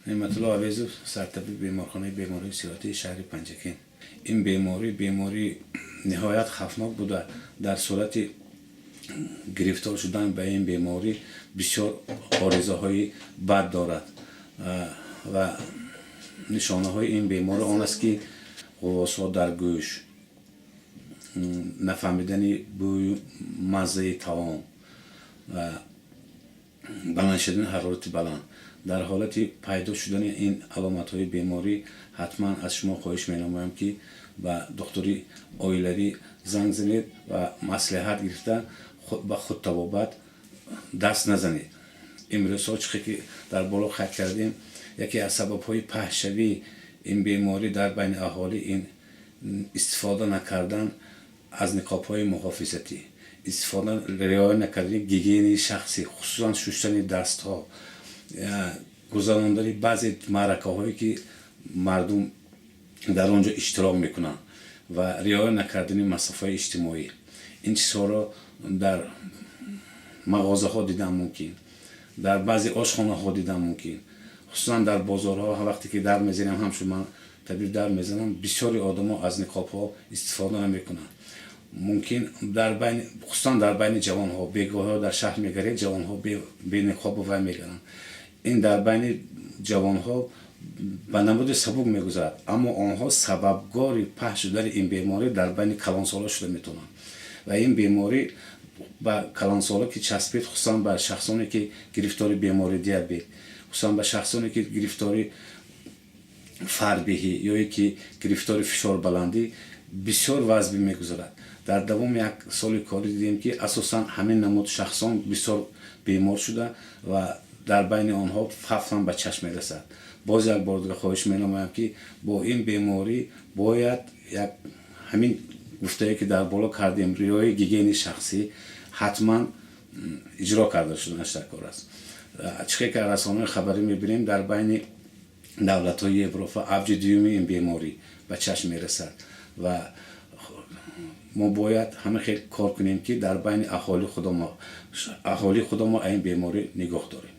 Неъматулло Авезов, сартабиби беморхонаи бемориҳои сироятии шаҳри Панҷакент. Ин беморӣ бемории ниҳоят хавфнок буда, дар сурати гирифтор шудан ба ин беморӣ бисёр оризаҳои бад дорад ва нишонаҳои ин беморӣ он аст, ки ғуввосҳо дар гӯш, нафаҳмидани бӯю маззаи таом ва баланд шудани ҳарорати баланд. Дар ҳолати пайдо шудани ин аломатҳои беморӣ ҳатман аз шумо хоҳиш менамоям, ки ба духтури оилавӣ занг занед ва маслиҳат гирифта, ба худтабобат даст назанед. Имрӯзҳо, чӣ ки дар боло қайд кардем, яке аз сабабҳои паҳншавии ин беморӣ дар байни аҳолӣ ин истифода накардан аз ниқобҳои муҳофизатӣ, истифода риоя накардани гигиенаи шахсӣ, хусусан шуштани дастҳо, гузарондани баъзе маъракаҳое, ки мардум дар он ҷо иштирок мекунанд, ва риоя накардани масофаи иҷтимоӣ. Ин чизҳоро дар мағозаҳо дидан мумкин, дар баъзе ошхонаҳо дидан мумкин, хусусан дар бозорҳо. Вақте ки дар мезанем, ҳамчун ман табиб дар мезанам, бисёри одамо аз ниқобҳо истифода намекунанд. Мумкин дар байни, хусусан дар байни ҷавонҳо, бегоҳҳо дар шаҳр мегаред, ҷавонҳо бениқобу вай мегаранд. Ин дар байни ҷавонҳо ба намуди сабук мегузарад, аммо онҳо сабабгори паҳн шудани ин беморӣ дар байни калонсоло шуда метавонанд. Ва ин беморӣ ба калонсоло ки часпид, хусусан ба шахсоне, ки гирифтори бемории диабет, хусусан ба шахсоне, ки гирифтори фарбеҳӣ ё ки гирифтори фишорбаландӣ, бисёр вазбин мегузарад. Дар давоми як соли корӣ дидем, ки асосан ҳамин намуд шахсон бисёр бемор шуда ва дар байни онҳо фавт ҳам ба чашм мерасад. Боз як бор дига хоҳиш менамоям, ки бо ин беморӣ бояд як ҳамин гуфтае, ки дар боло кардем, риояи гигиенаи шахсӣ ҳатман иҷро карда шуданаш дар кор аст. Чӣ ки расонаҳои хабарӣ мебинем, дар байни давлатҳои Европа авҷи дуюми ин беморӣ ба чашм мерасад ва мо бояд ҳама хел кор кунем, ки дар байни аҳолии худамо ин беморӣ нигоҳ дорем.